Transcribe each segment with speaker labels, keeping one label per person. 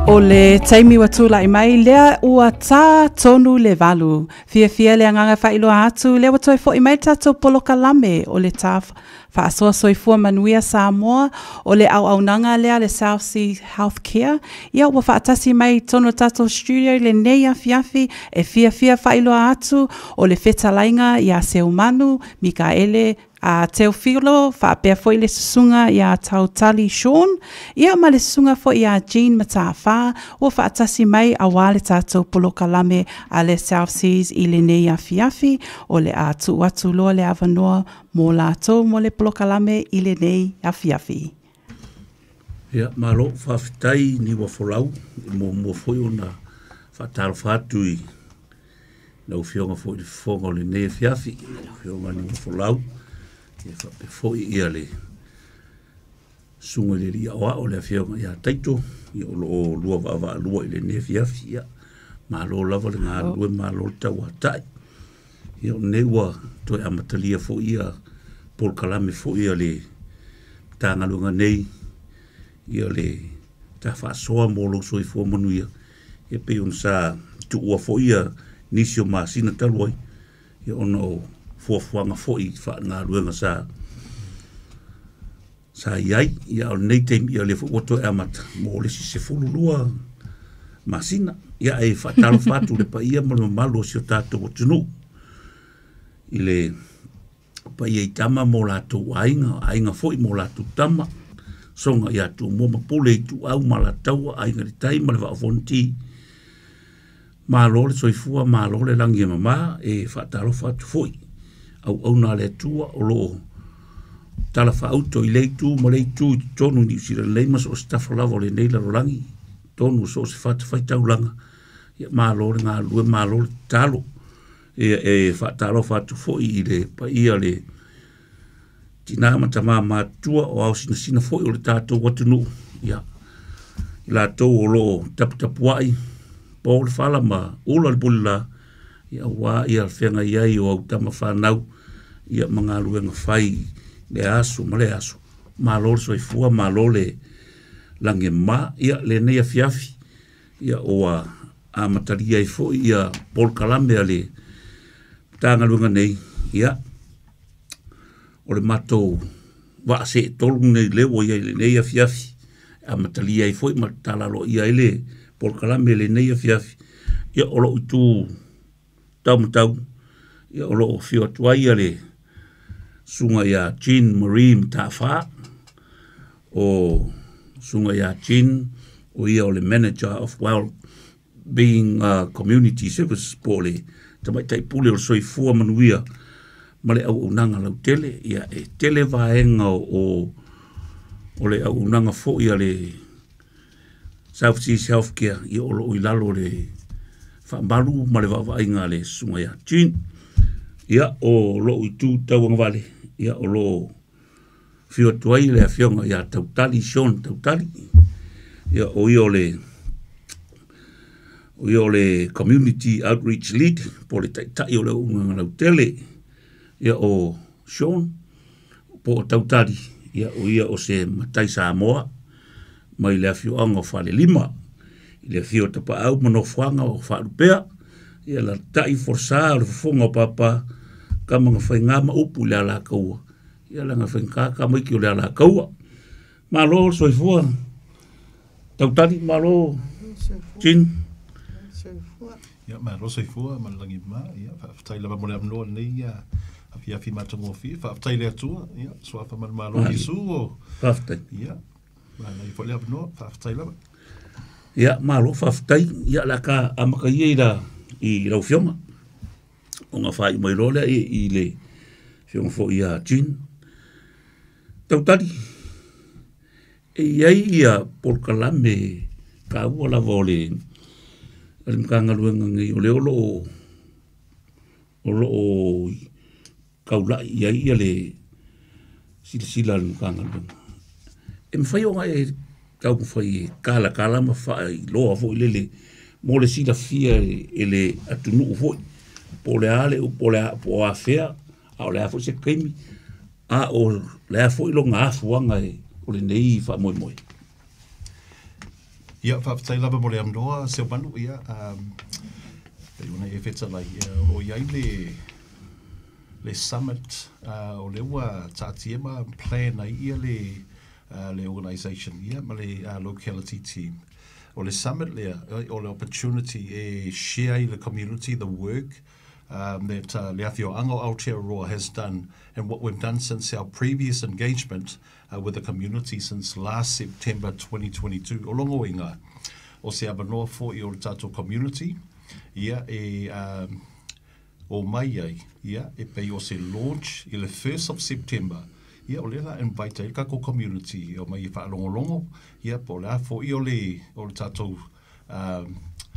Speaker 1: O le taimi ua tulai mai lea ua tā tonu le 8. Fiafia le agaga faailoa atu lea ua toe foi mai le tatou polokalame o le tā faasoa soifua manuia Samoa o le auaunaga lea le South Sea Healthcare. Ia ua faatasi mai i totonu o le tatou studio i lenei afiafi e fiafia faailoa atu o le fetalaiga ia Seumanu Mikaele a Teofilo, faapea foi le susuga ia Tautali Sean, ia ma le susuga foi ia Jean Matafā ua faatasi mai auā le tatou polokalame a le South Seas i lenei afiafi. O le a tuu atu loa le avanoa mo latou mo le polokalame i lenei afiafi.
Speaker 2: Ia, malo, faafetai Niuafolau, e muamua foi ona faatalofa atu i lau Afioga foi i le fofoga o lenei afiafi, lau Afioga Niuafolau, ia faapea foi ia le susuga i le Alii Aoao le Afioga ia Taito, ia o lo o lua vaavaalua i lenei afiafi. Ia, malo lava le galulue, malo le tauatai. Ia, o lenei ua toe amatalia foi ia polokalame foi a le Matagaluega nei, ia le ta faasoa mo lou soifua manuia, ia pei ona sa tuua foi ia nisi o masina talu ai, ia ona o fuafuaga foi faagaluega sa i ai. Ia o lenei taimi, ia lea foi ua toe amata mo le isi 12 masina. Ia e faatalofa atu le paia ma le mamalu o si o tatou atunuu i le paia i tama mo latou aiga, aiga foi mo latou tama, soga ia Tumua ma Pule i Ituau ma Alataua, Aiga i le Tai ma le Vaa o Fonoti. Malo le soifua, malo le lagi e mama, e faatalofa atu foi auauna a le Atua o lo o tala faauto i le itu ma le itu i totonu i Niu Sila nei ma so o se tafa lava o lenei lalolagi, totonu o so o se fatafaitaulaga. Ia malo le galulue, malo le tatalo. Ia e faatalofa atu foi i le paia le tina ma tamā matutua o ao sinasina foi o le tatou atunuu, ia i latou o lo o taputapuai po le fala ma ula le pulila, ia aua ia feagai ai o au tama fanau, ia ma galuega fai le aso ma le aso. Malo le soifua, malo le lagi e mama. Ia lenei afiafi, ia ua amatalia ai foi ia polokalame a le Matagaluega nei, ia o le matou vaa seetolu nei lea ua i ai lenei afiafi, amatalia ai foi ma tatala aloaia ai le polokalame lenei afiafi. Ia o lou itu taumatau, ia o lo o afio atu ai ia le susuga ia Jean Marie Matafā. O susuga ia Jean, o ia o le Manager of Well Being Community Service, po o le tamaitai pule o le soifua manuia ma le auaunaga lautele. Ia e tele vaega o le auaunaga foi a le South Seas Healthcare, ia o lo o i lalo o le faamalu ma le vaavaaiga a le susuga ia Jean. Ia o lou itu tauagavale, ia o lo o afio atu ai le afioga ia Tautali Sean Tautali, ia o ia o le Community Outreach Lead, po o le taitai o le auaunaga lautele. Ia o Sean po o Tautali, ia o ia o se matai Samoa mai le afioaga o Falelima, i le afio o Tapaau ma nofoaga o Faalupea, ia lalatai forsa o le fofoga o Papa, kama na faiga ma upu i le alakaua, ia laga faigata tamaiti o le alakaua. Malo le soifua Tautali, malo Jean.
Speaker 3: Ia, malo soifua ma le lagi ma, ia, faafetai lava mo le avanoa lenei afiafi matagofie. Faafetai le Atua, ia, suafa ma le malo Iesu o.
Speaker 2: Faafetai.
Speaker 3: Ia, manaia foi le avanoa, faafetai lava.
Speaker 2: Ia, malo faafetai. Ia, o le a ta amata ia i lau afioga, ona faaiu mai loa lea i le afioga foi ia Jean. Tautali, e i ai ia polokalame taua lava o le Matagaluega nei, o lea o lo o kaulai i ai ia le silasila a le Matagaluega. E mafai ona e taumafai e talatala ma faailoa foi lele mo le silafia e le atunuu foi, po o le a le upu, po o afea, a o le a foi se taimi, a o le a foi lona afuaga o lenei faamoemoe.
Speaker 3: Ia, faafetai lava mo le avanoa Seumanu, ia, pei ona e fetalai, o lo o i ai le summit o lea ua taatia ma plan ai ia le organisation ia ma le locality team. O le summit lea, o le opportunity e share ai le community the work that le Afioaga o Aotearoa has done and what we've done since our previous engagement with the community since last September 2022. O lona uiga, o se avanoa fo'i o le tatou community, ia e o mai ai, ia e pei o se launch i le 1st of September, ia o lea la invite ai le tatou community o mai e faalogologo, ia po o le a fo'i o le tatou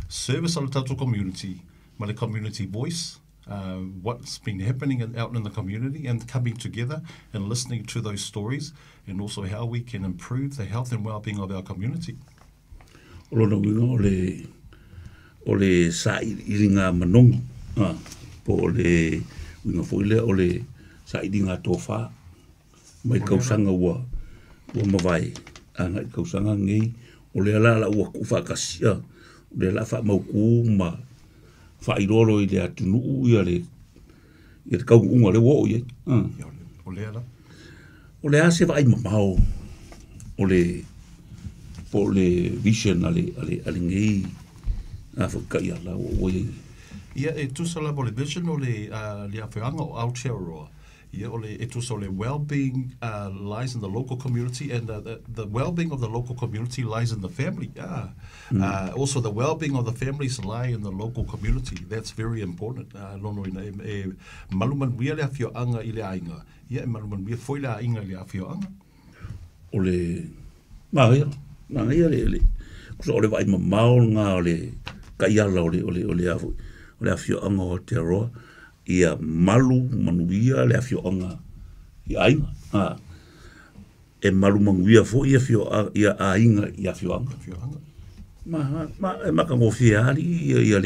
Speaker 3: service o le tatou community ma le community voice, what's been happening out in the community and coming together and listening to those stories and also how we can improve the health and well-being of our community.
Speaker 2: O lona uiga o le sailiiliga manogi, po o le uiga foi lea o le sailiga tofa mai tausaga ua mavae agai tausaga nei, o lea la ua tuufaatasi, o lea la faamautū ma faailoalo i le atunuu ia le taunuuga lea ua oo i ai.
Speaker 3: O lea la.
Speaker 2: O le a se vaai mamao o le po o le vision a lenei a foi taiala ua i ai?
Speaker 3: Ia, e tusa lava o le vision o le Afioaga o Aotearoa. Ia, o le, e tusa o le well-being lies in the local community and the well-being of the local community lies in the family. Yeah. Also the well-being of the families lie in the local community. That's very important. Lona uiga e malumanuia le afioaga i le aiga. Ia, e malumanuia foi le aiga i le afioaga.
Speaker 2: O le manaia, manaia le kusa o le vaai mamao lena o le taiala o le a foi o le Afioaga o Aotearoa, ia malu manuia le afioaga i aiga, e malu manuia foi ia aiga i afioaga.
Speaker 3: Afioaga.
Speaker 2: Ma e matagofie ali ia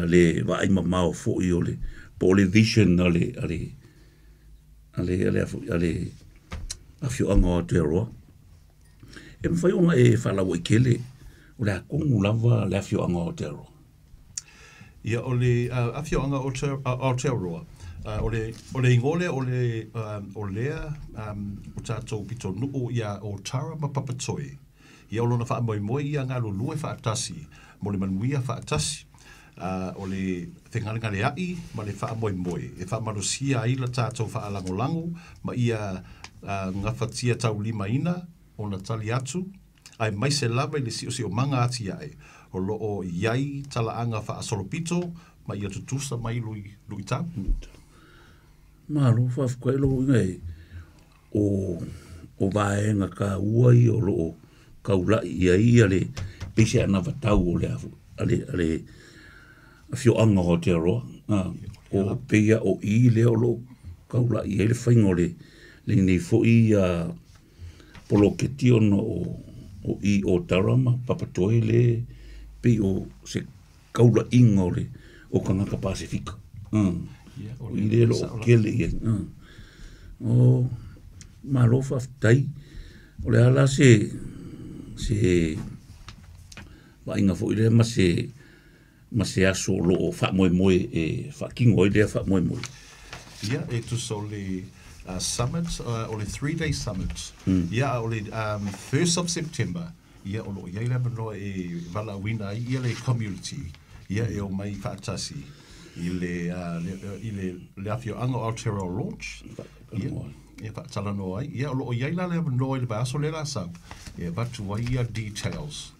Speaker 2: le vaai mamao foi o le po o le vision a le a le Afioaga o Aotearoa. E mafai ona e faalauaitele o le atonu lava le Afioaga o Aotearoa?
Speaker 3: Ia, o le Afioaga o Aotearoa, o le igoa lea o lea o tatou pitonuu ia o Tara ma Papatoe. Ia, o lona faamoemoe ia galulue faatasi mo le manuia faatasi. O le fegalegaleai ma le faamoemoe e faamalosia ai la tatou faalagolago ma ia gafatia taulimaina ona tali atu ae maise lava i le siosiomaga atiae o loo i ai talaaga faasolopito ma ia tutusa mai lui luitau.
Speaker 2: Malo, faafetai. Lou uiga e o vaega taua ia o loo taulai i ai ia le peise anavatau o le a le Afioaga o Aotearoa, o peia o i lea o loo taulai ai le faiga o le lenei foi poloketi ona o i o Tara ma Papatoe le pei o se kaulaiga o le o tagata Pasefika.
Speaker 3: Ia, o
Speaker 2: O i le loo kele ia. O malo, faafetai. O le ala se vaaiga foi lea ma se aso o loo faamoemoe e faatino ai lea faamoemoe?
Speaker 3: Ia, e tusa o le summit, o le 3-day summit. Ia, o le 1st of September, ia o loo i ai le avanoa e valaauina ai ia le community. Ia, e o mai faatasi i le Afioaga o Aotearoa launch. Ia, e faatalanoa ai. Ia, o loo i ai la le avanoa i le vaiaso lea la sau. E avatu ai ia details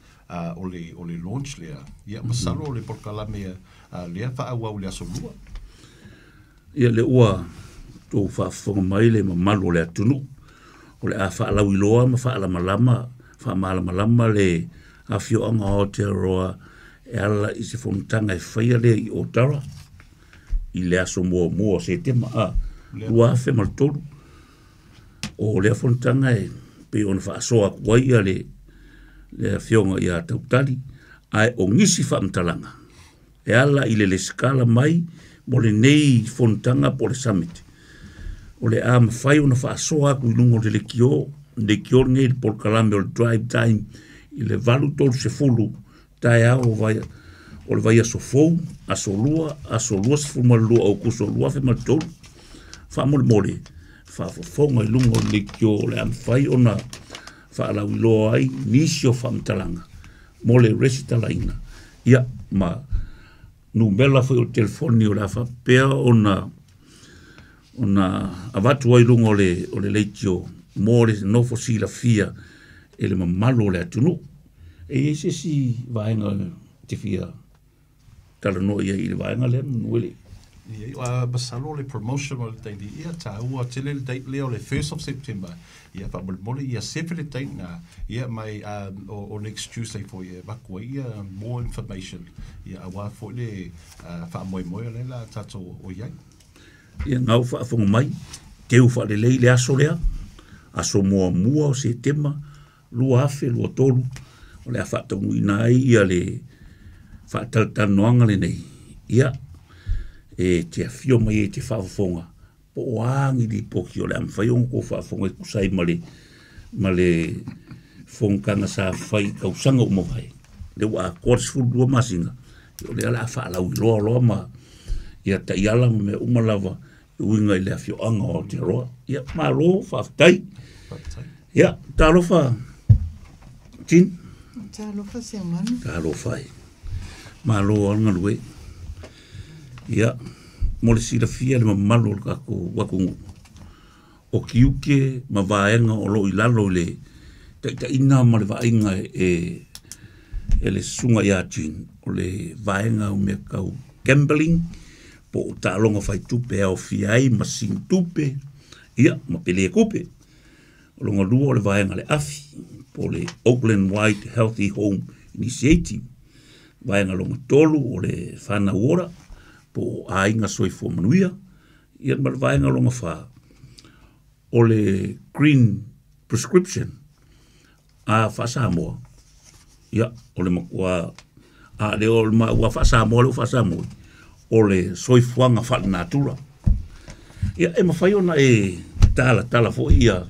Speaker 3: o le launch lea. Ia, masalo o le polokalame lea faaauau le aso lua.
Speaker 2: Ia, le ua tou faafofoga mai le mamalu o le atunuu, o le a faalauiloa ma faalamalama faamalamalama le Afioaga o Aotearoa e ala i se fonotaga e faia lea i Otara i le aso 1 o Setema 2003. O lea fonotaga e pei ona faasoa atu ai ia le afioga ia Tautali, ae o nisi faamatalaga e ala i le lesitala mai mo lenei fonotaga po o le summit, o le a mafai ona faasoa atu i luga o le leitio lenei, le polokalame o le Drive Time. I le 8:30 taeao o vai o le vaiaso fou, aso 2, aso 22 o Aokuso 2023. Faamolemole, faafofoga i luga o le leitio o le a mafai ona faalauiloa ai nisi o faamatalaga mo le resitalaina, ia ma numera foi o le telefoni o le a faapea ona avatu ai luga o le leitio mo le nofo silafia e le mamalu o le atunuu. E i ai se isi vaega te fia talanoa i ai i le vaega lea, Manuele?
Speaker 3: Ia, masalo le promotion o le taimi, ia tāua tele le date lea o le 1st of September. Ia faamolemole ia sefe le date na, ia mai o next Tuesday foi e avatu ai ia more information. Ia auā foi le faamoemoe o lea la tatou o i ai.
Speaker 2: Ia ngau faafofoga mai, teu faalelei le aso lea, aso muamua o Setema 2023, o le a faataunuuina ai ia le faatalatalanoaga lenei. Ia, e te afio mai e te faafofoga, po o a ni lipoti o le a mafai ona tou faafofoga e tusa ai ma le fonotaga sa fai i tausaga uma mavae. Lea ua atoa le 12 masina, o lea o le a faalauiloa loa ma ia taiala ma mea uma lava e uiga i le afioaga o Aotearoa. Ia, malo, faafetai. Ia, talofa, Jean.
Speaker 4: Talofa Seumanu.
Speaker 2: Talofa e. Malo lava le galue. Ia, mo le silafia le mamalu o le tatou atunuu, o tiute ma vaega o loo i lalo i le taitaiga ma le vaaiga e le susuga ia Jean, o le vaega o mea tau gambling, po o taaloga faitupe e aofia ai masini tupe, ia, ma pele tupe. O lona lua o le vaega le afi, po o le Auckland Wide Healthy Home Initiative. Vaega lona tolu o le whanau ora, po o aiga soifua manuia. Ia ma le vaega lona fa, o le Green Prescription a faasamoa. Ia, o le matua, a lea o le maua faasamoa lea ua faasamoa, o le soifuaga faalenatura. Ia, e mafai ona e talatala foi ia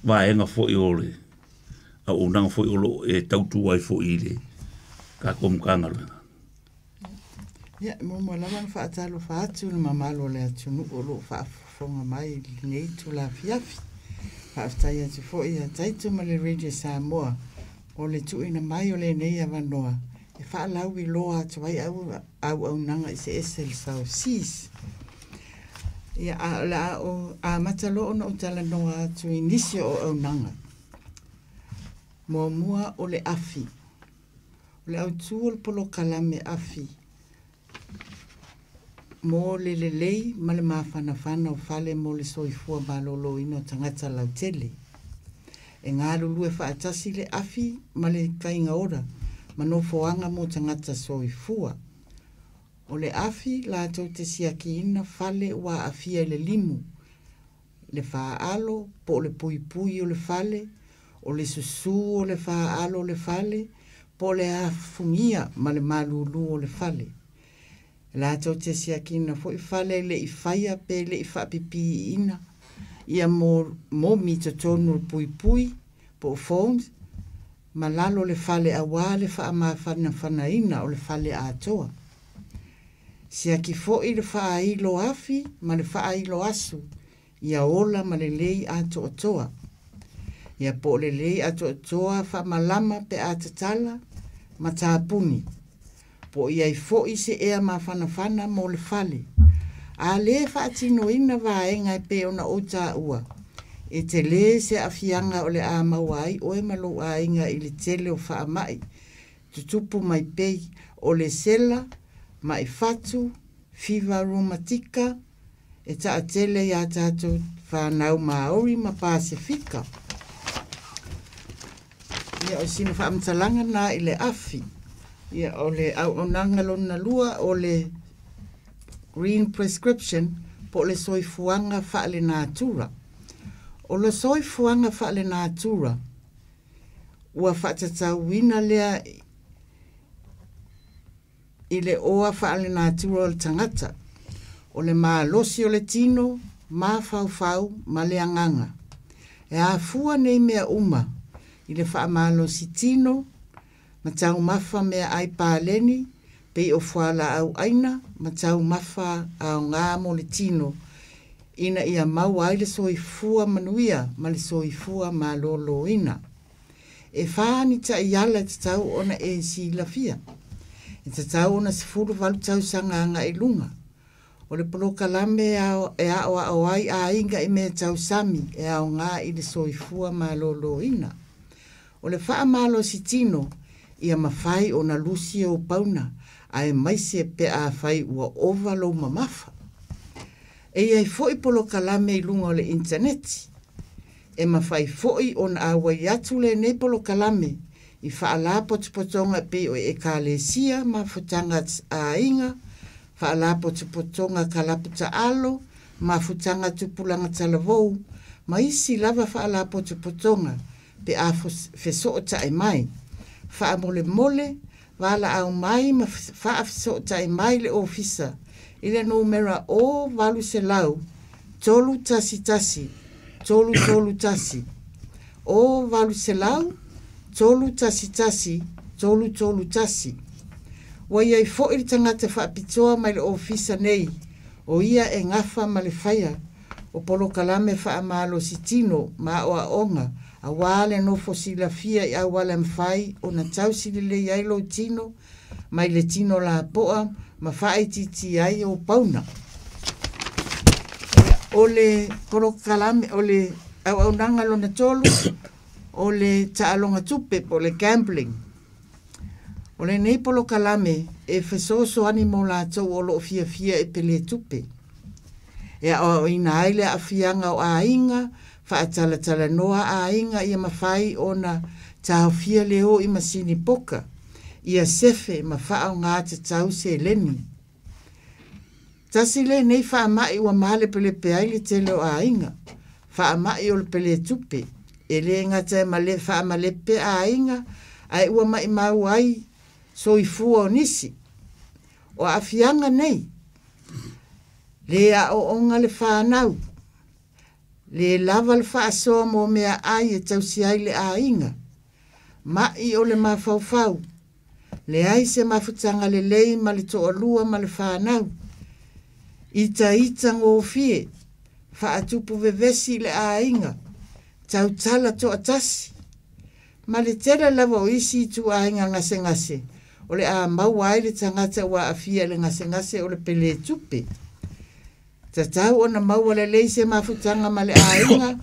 Speaker 2: vaega foi o le auaunaga foi o loo e tautua ai foi i le tatou Matagaluega.
Speaker 4: Ia, e muamua lava ona faatalofa atu i le mamalu o le atunuu o loo faafofoga mai i lenei itula afiafi. Faafetai atu foi ia Taito ma le Radio Samoa o le tuuina mai o lenei avanoa e faalauiloa atu ai auaunaga eseese le South Seas. Ia, a o le a ou amata loa ona ou talanoa atu i nisi o auaunaga. Muamua o le afi. O le autū o le polokalame afi mo le lelei ma le mafanafana o fale mo le soifua malōlōina o tagata lautele. E galulue faatasi le afi ma le kaiga ora ma nofoaga mo tagata soifua. O le afi latou te siakiina fale ua aafia i le limu, le faaalo po o le puipui o le fale, o le susū o le faaalo o le fale, po o le afugia ma le malūlū o le fale. Latou te siakiina foi fale e le'i faia pe le'i faapipiiina ia momi i totonu o le puipui po o foams ma lalo o le fale auā le faamafanafanaina o le fale atoa. Siaki foi le faailo afi ma le faailo asu ia ola ma lelei atoatoa. Ia po o lelei atoatoa faamalama pe a tatala ma tapuni. Po o i ai foi se ea mafanafana mo le fale. A lē faatinoina vaega e pei ona ou taua, e telē se aafiaga o le a maua ai oe ma lou aiga i le tele o faamai tutupu mai pei o le sela, ma'i fatu, fiva rumatika, e taatele iā tatou fanau Māori ma Pasefika. Ia o sina faamatalaga na i le afi. Ia o le auaunaga lona lua o le Green Prescription po o le soifuaga faalenatura. O le soifuaga faalenatura ua faatatauina lea i le oa faalenatura o le tagata, o le malosi o le tino, mafaufau ma le agaga. E afua nei mea uma i le faamalositino ma taumafa meaai paleni pei o fualaau aina ma taumafa aogā mo le tino ina ia maua ai le soifua manuia ma le soifua malōlōina. E whā ni taʻiala e tatau ona e silafia. E tatau ona 18 tausaga agai i luga. O le polokalame e aʻoaʻo ai aiga i mea tausami e aogā i le soifua malōlōina. O le faamalositino ia mafai ona lusi ou pauna aemaise pe afai ua ova lou mamafa. E i ai foʻi polokalame i luga o le initaneti. E mafai foʻi ona auai atu lenei polokalame i faalapotopotoga e pei o ekalesia, mafutaga aiga, faalapotopotoga kalapu taalo, mafutaga tupulaga talavou, ma isi lava faalapotopotoga pe a fesootaʻi mai. Faamolemole valaau mai ma faafesootaʻi mai le ofisa i le numera o 800 311 331 o 800 311 331. Ua iai foʻi le tagata faapitoa mai le ofisa nei o ia e gafa ma le faia o polokalame faamalositino ma aʻoaʻoga auā le nofo silafia i auala e mafai ona tausi lelei ai lou tino mai le tino lapoa ma faaitiitia ai ou pauna. O le polokalame o le auaunaga lona tolu o le taaloga tupe po o le gambling. O lenei polokalame e fesoasoani mo latou o loo fiafia e pelē tupe. E aʻoaʻoina ai le aafiaga o aiga, faatalatalanoa aiga ia mafai ona taofia le o i masini poka, ia sefe ma faaogā tatau seleni. Tasi lenei faamaʻi ua malepelepe ai le tele o aiga, faamaʻi o le pelē tupe. E lē gata e male faamalepe aiga, ae ua maʻimau ai soifua o nisi. O aafiaga nei, lē aʻoaʻoga le fanau, lē lava le faasoa mo meaai e tausi ai le aiga, maʻi o le mafaufau, leai se mafutaga lelei ma le toalua ma le fanau, itaita gofie, faatupu vevesi i le aiga, tautala toatasi, ma le tele lava o isi ituaiga gasegase o le a maua ai le tagata ua aafia i le gasegase o le pelē tupe. Tatau ona maua lelei se mafutaga ma le aiga,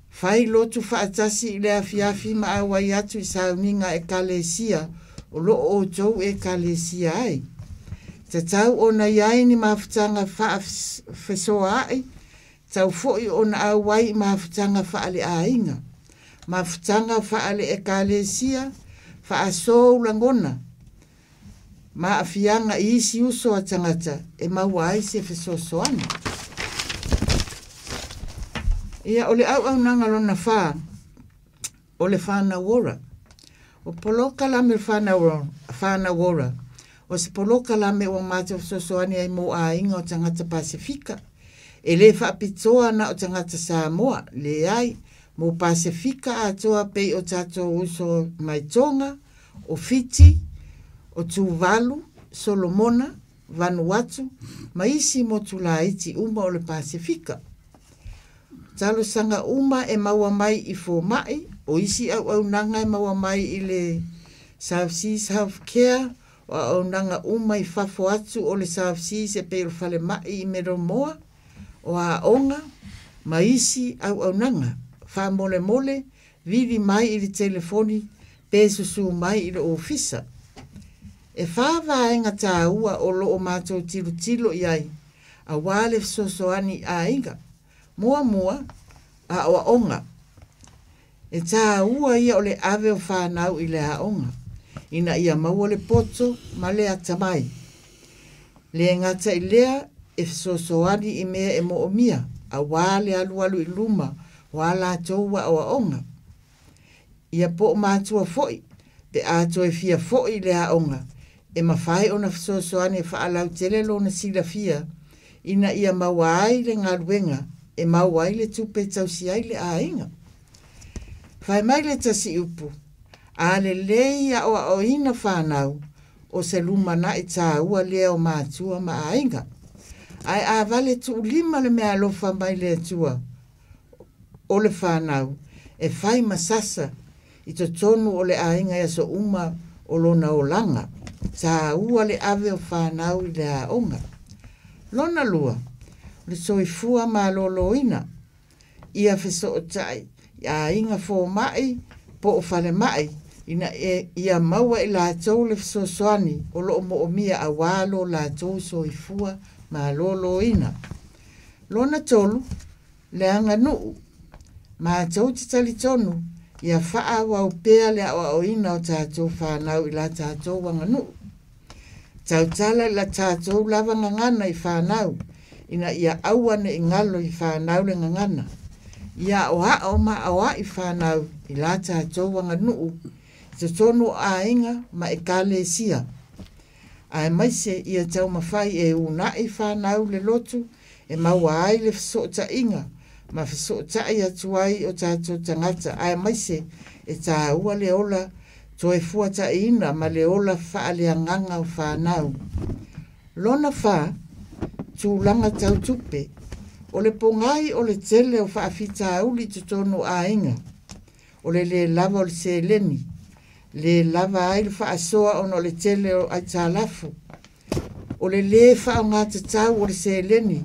Speaker 4: fai lotu faatasi i le afiafi ma auai atu i sauniga a ekalesia o loo outou ekalesia ai. Tatau ona iai ni mafutaga faafesoaai, tau foʻi ona auai i mafutaga faaleaiga, mafutaga faale-ekalesia, faasō lagona ma aafiaga i isi uso a tagata e maua ai se fesoasoani. Ia, o le auaunaga lona whā, o le whānau ora. O polokalame whānau ora, o se polokalame ua matou fesoasoani ai mo aiga o tagata Pasefika. E lē faapitoa na o tagata Samoa, leai, mo Pasefika atoa pei o tatou uso mai Tonga, o Fiti, o Tuvalu, Solomona, Vanuatu, ma isi motu laiti uma o le Pasefika. Talosaga uma e maua mai i fomaʻi, o isi auaunaga e maua mai i le South Seas Healthcare, o auaunaga uma i fafo atu o le South Seas e pei o le falemaʻi i Meromoa, o aoga, ma isi auaunaga. Faamolemole, vili mai i le telefoni pe susū mai i le ofisa. E whā vaega tāua o loo mātou tilotilo i ai, auā le fesoasoani aiga. Muamua, aʻoaʻoga. E tāua ia o le ave o whānau i le aoga, ina ia maua le poto ma le atamai. Le gata i lea e fesoasoani i mea e moomia, auā le alualu i luma o a latou aʻoaʻoga. Ia po o matua foʻi, pe a toe fia foʻi i le aoga, e mafai ona fesoasoani e faalautele lona silafia, ina ia maua ai le galuega e maua ai le tupe e tausi ai le aiga. Fai mai le tasi upu, a lelei aʻoaʻoina fanau, o se lumanaʻi tāua lea o matua ma aiga. Ae a vale tuulima le mea alofa mai le Atua o le fanau, e fai masasa i totonu o le aiga e aso uma o lona olaga. Tāua le ave o fanau i le aoga. Lona lua, o le soifua malōlōina, ia fesoʻotaʻi i aiga fomaʻi po o falemaʻi ina e, ia maua i latou le fesoasoani o loo moomia auā lo latou soifua malōlōina. Lona tolu, le aganuu. Matou te talitonu, ia faaauau pea le aʻoaʻoina o tatou fanau i la tatou aganuu. Tautala i la tatou lava gagana i fanau, ina ia aua neʻi galo i fanau le gagana. Ia aʻoaʻo ma aʻoaʻi fanau i la tatou aganuu, i totonu o aiga ma ekalesia. Ae maise ia taumafai e unaʻi fanau le lotu e maua ai le fesoʻotaʻiga ma fesoʻotaʻi atu ai o tatou tagata ae maise e tāua le ola toe fuataʻiina ma le ola faaleagaga o fanau. Lona fā, tulaga tau tupe. O le pogai o le tele o faafitauli i totonu o aiga. O le lē lava o le seleni. Lē lava ai le faasoa ona o le tele o aitalafu. O le lē faaaogātatau o le seleni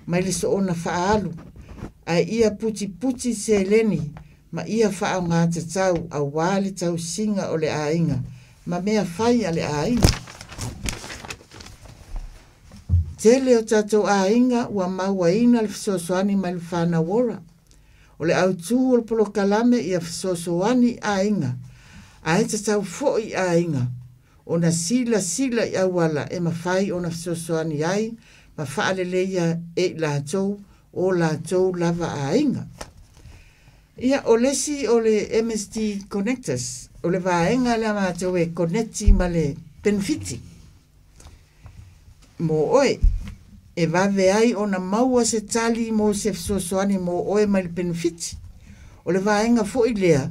Speaker 4: mai le soona faaalu. Ae ia putiputi seleni ma ia faaaogātatau auā le tausiga o le aiga ma mea fai a le aiga. Tele o tatou aiga ua mauaina le fesoasoani mai le fanau ora. O le autū o le polokalame ia fesoasoani i aiga, ae tatau foʻi i aiga ona silasila i auala e mafai ona fesoasoani ai ma faaleleia e i latou o latou lava aiga. Ia, o le isi o le MSD Connectors, o le vaega lea matou e connecti ma le penefiti mo oe, e vave ai ona maua se tali mo se fesoasoani mo oe mai le penefiti. O le vaega foʻi lea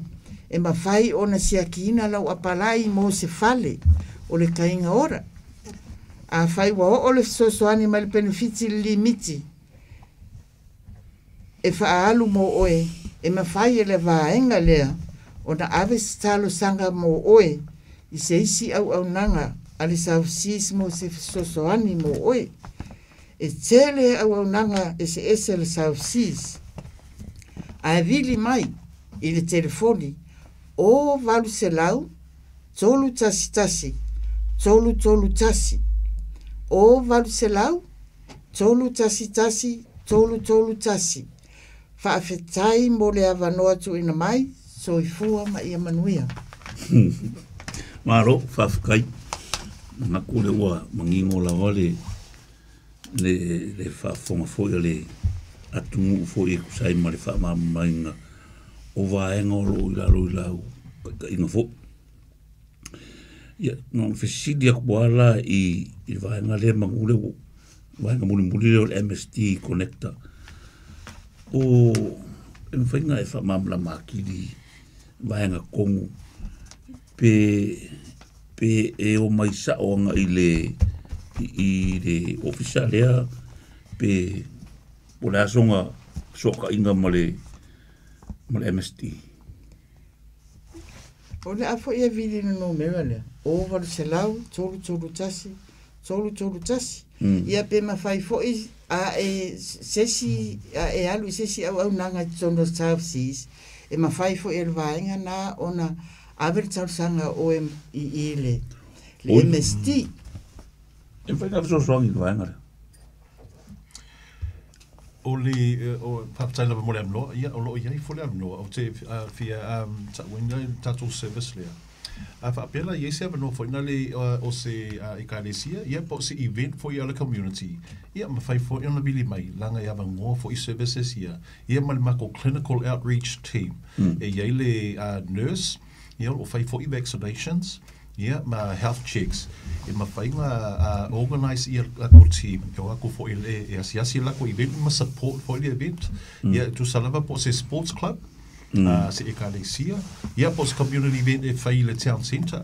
Speaker 4: e mafai ona siakiina lau apalai mo se fale o le kaiga ora. Afai ua oo le fesoasoani mai le penefiti i le limiti e faaalu mo oe, e mafai e le vaega lea ona ave se talosaga mo oe i se isi auaunaga a le South Seas mo se fesoasoani mo oe. E tele auaunaga eseese a le South Seas. Ae vili mai i le telefoni o 800 311 331 o 800 311 331. Faafetai mo le avanoa tuuina mai, soifua ma ia manuia.
Speaker 2: Malo, faafetai. Manatu le ua manino lava le faafofoga foi a le atunuu foi e tusa ai ma le faamalamalamaina o vaega o loo i lalo i lau taitaiga foi. Ia, na ona fesili atu lava la i le vaega lea manu lea ua vaega mulimuli lea o le MSD Connector. O e mafai ona e faamalamalama atili vaega tonu pe e omai sao agai i le ofisa lea pe o le a soga fesootaiga ma le MSD.
Speaker 4: O le a foʻi e vili le numera lea, o 800 331 331. Ia pe mafai foʻi a e sesi a e alu i sesi auaunaga i totonu o South Seas, e mafai foʻi e le vaega na ona ave le talosaga o e i le
Speaker 2: Oi.
Speaker 4: MSD.
Speaker 2: E mafai ona fesoasoani i le vaega lea.
Speaker 3: O le o faafetai lava mo le avanoa, ia o loo iai foi le avanoa ou te fia taʻuina le tatou service lea. A faapea la iai se avanoa foi na le o se ekalesia, ia po o se event foi a le community, ia mafai foi ona vili mai laga e avanoa foi services ia, ia ma le matou clinical outreach team. E iai le nurse, ia o loo fai foi vaccinations, ia ma health checks e mafai ona organize ia latou team e o atu foi e asiasi latou event ma support foi le event. Ia e tusa lava po o se sports club. Se ekalesia, ia po se community event e fai i le town centre,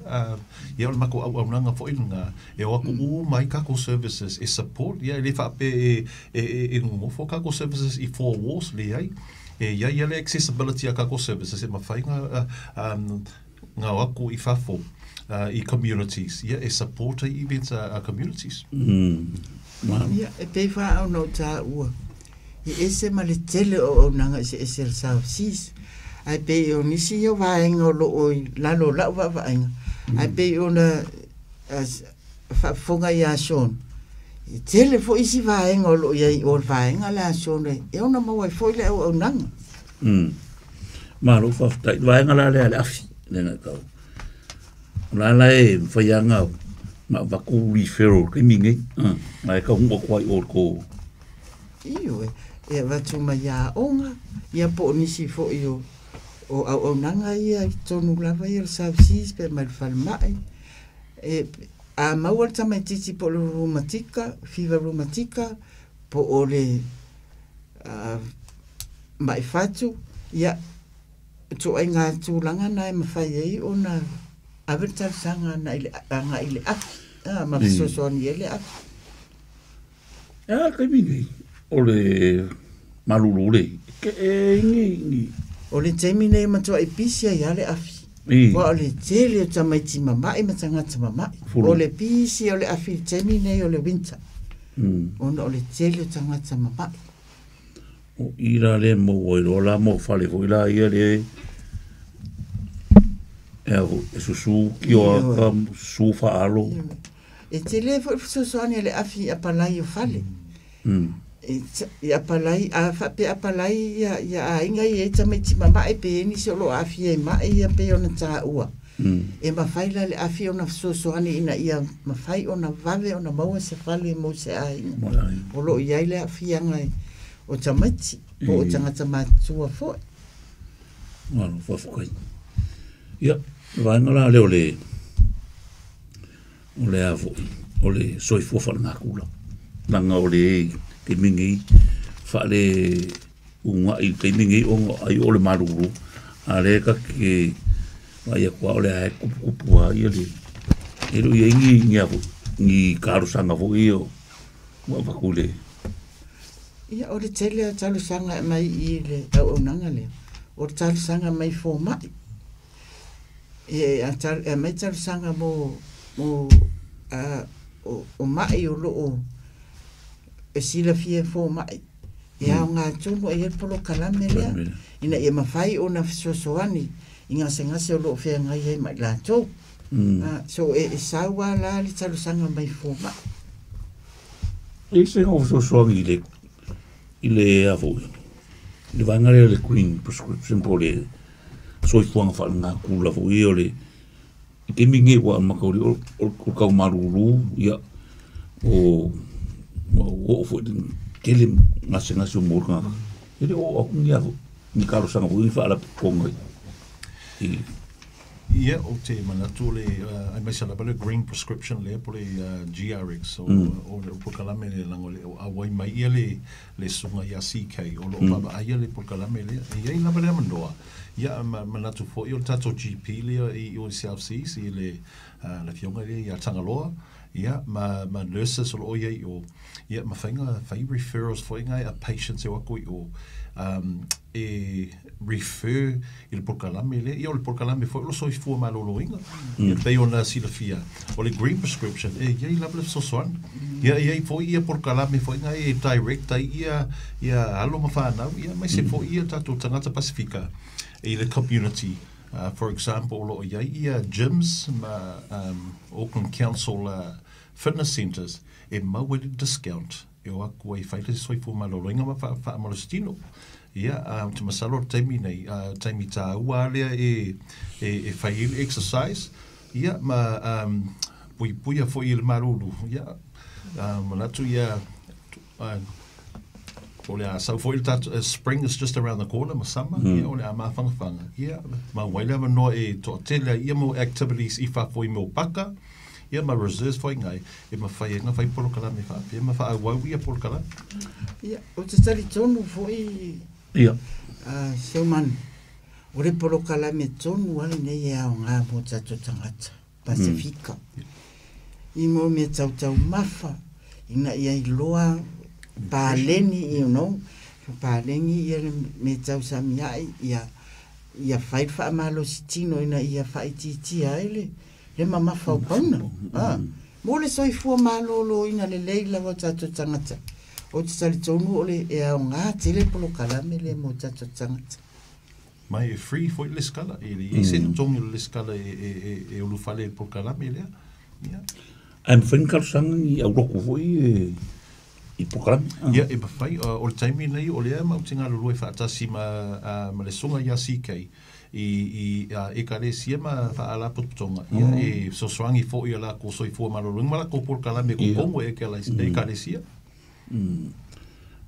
Speaker 3: ia o le makou auaunaga foʻi lagā e o aku uma ai kakou services e support, ia e lē faapea e e e gogofo kakou services i four walls, leai, e iai ia le accessibility a kakou services e mafai ona gao aku i fafo i communities, ia e support ai events a communities.
Speaker 4: Ia, e pei faaona o tāua, e ese ma le tele o auaunaga eseese a le South Seas, ae pei o nisi ia o vaega o loo i lalo o lau vaavaaiga, ae pei ona faafofoga ia Sean, e tele foi isi vaega o loo iai o le vaega lea a Sean e ona maua ai foi le auaunaga.
Speaker 2: Malo faafetai. Vaega la lea le afi le na tau. O la la e mafai lava ona avatu referral taimi nei. Na e taunuu atu ai o le ko.
Speaker 4: Ioe, e avatu mai ia aoga, ia po o nisi foi o o auaunaga ia i totonu lava ia o le South Seas pe mai le falemai. E a maua le tamaitiiti po o le rumatika, fever rumatika, po o le mai fatu, ia ituaiga tulaga na e mafai ai ona ave le talosaga agai i le afi, ma fesoasoani ai le afi.
Speaker 2: E a le taimi nei o le malulu le ke e ni ni.
Speaker 4: O le taimi nei e matuai pisi ai lava le afi. Aua o le tele o tamaiti mama'i ma tagata mama'i. O le pisi o le afi i le taimi nei o le winter. Ona o le tele o tagata mama'i.
Speaker 2: O i la le maua ai loa la mau fale foi la ia le e a foi, e susu kioa ka susu faalo.
Speaker 4: E tele foi le fesoasoani a le afi i apalai o fale. I apalai, a faapea apalai ia ia aiga ia i ai tamaiti mamae pe i ai nisi o lo o aafia i mai ia pei ona taua. E mafai la le afi ona fesoasoani ina ia mafai ona vave ona maua se fale mo se aiga. O lo o i ai le aafiaga o tamaiti po o tagata matutua foi.
Speaker 2: Malo faafetai. Ia, le vaega la lea o le o le a foi, o le soifua faalenatura. Leaga o le taimi nei faale uga'i i le taimi nei ona ai o le malulu, a o lea ta te vaai atu lava o lea e tuputupu lava ia le e le o i ai ni ni a foi ni talosaga foi ia ua avatu i le.
Speaker 4: Ia, o le tele o talosaga e aumai i le auaunaga lea, o le talosaga mai fomai. E aumai talosaga mo mo o mai o loo e silafia e fomai e aoga tonu ai le polokalame lea ina ia mafai ona fesoasoani i gasegase o loo feagai ai ma i latou. So e sau lava la le talosaga mai fomai.
Speaker 2: E se o fesoasoani i le i le a foi i le vaega lea o le green prescription po o le soifuaga faalenatura foi o le i taimi nei ua amata o le tau malulu ia o ua oo foi i le tele gasegase o mo le tagata e le oo atu ni a foi ni talosaga foi ni faalapotopotoga i
Speaker 3: Ia, ou te manatu o le, aemaise lava le green prescription lea po o le GRX, o le polokalame lea leaga o le auai mai ia le le susuga ia CK, o lo o vaavaaia le polokalame lea. E i ai lava le avanoa, ia ma manatu foi o le tatou GP lea i o i South Seas i le le afioga lea ia Tagaloa, ia ma ma nurses o lo o i ai i o, ia mafai ona fai referrals foi nai a patients e o atu i o e refer i le polokalame lea. Ia o le polokalame foi o le soifua maloloina. Ia pei ona silafia, o le green prescription e i ai lava le fesoasoani. Ia e i ai foi ia polokalame foi na e direct ai ia ia alo ma fanau, ia aemaise foi ia tatou tagata Pasifika i le community. For example, o lo o i ai ia gyms ma Auckland Council fitness centres e mau ai le discount e o atu ai e fai le soifua maloloina ma faamalositino. Ia, ou te masalo o le taimi nei, taimi tāua lava lea e, e, e fai ai le exercise, ia, ma puipuia foi i le malulu. Ia, manatu ia, o le a sau foi le tatou, spring is just around the corner ma summer, ia, o le a mafanafana. Ia, maua ai le avanoa e toatele ai ia mau activities i fafo i mea o paka, ia ma reserves foi ngai e mafai ai ona fai polokalame faapea ma faaauau ia polokalame.
Speaker 4: Ia, ou te talitonu foi
Speaker 2: Ia.
Speaker 4: Seumanu, O le polokalame tonu a lenei e aogā mo tatou tagata Pasefika. I mo mea tautaumafa, ina ia iloa paleni, you know, paleni ia le mea tausamia'i, ia ia fai le faamalosi tino ina ia faaitiitia ai le le mamafa o pauna. Ah, mo le soifua malōlōina lelei lava o tatou tagata. Ou te talitonu o le e aogā tele polokalame lea mo tatou tagata.
Speaker 3: Ma e free foi le lesitala, e leai se totogi o le lesitala e ulufale i le polokalame lea. Ia.
Speaker 2: Ae mafai ona talosaga ni aulotu foi e i polokalame?
Speaker 3: Ia, e mafai. O le taimi lenei o lea matou te galulue faatasi ma ma le susuga ia CK i ekalesia ma faalapotopotoga, ia e fesoasoani foi i a latou soifua maloloina ma latou polokalame i totonu o ekalesia.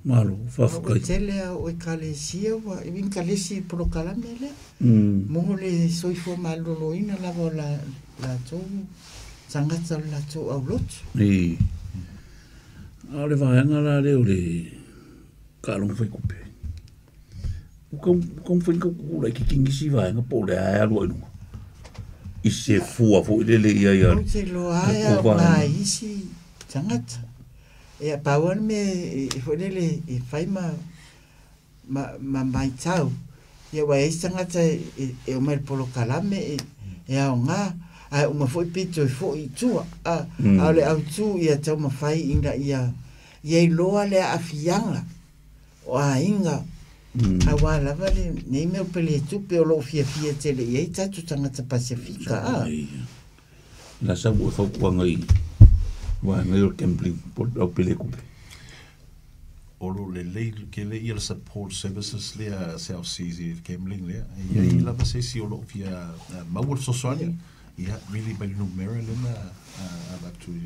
Speaker 2: Malo, faafetai.
Speaker 4: Ua tele a o ekalesia ua inkalesi i polokalame lea. Mo le soifua maloloina lava o la latou tagata o le latou aulotu.
Speaker 2: I. A o le vaega la lea o le taaloga faitupe, ua taumafai ona tau tutulai itiiti nisi vaega po o le a e alu ai i luga i se fua foi lele i ai a
Speaker 4: Ou te iloa lava e aoga i isi tagata. Ia, pau lava le mea e foi lele e fai ma ma matau, ia aua e i ai isi tagata e omai i le polokalame e aoga, ae uma foi pe toe foi i tua. A o le autu ia taumafai ina ia iloa le aafiaga o aiga, aua lava lenei mea o peletupe o lo o fiafia tele i ai tatou tagata Pasefika. A.
Speaker 2: La sa ua fautuaga i vaega ia o le gambling po o le aupeletupe.
Speaker 3: O lo o lelei tele ia le support services lea a South Seas i le gambling lea. E i ai lava se isi o lo o fia maua le fesoasoani, ia vili mai le numera lea na avatu e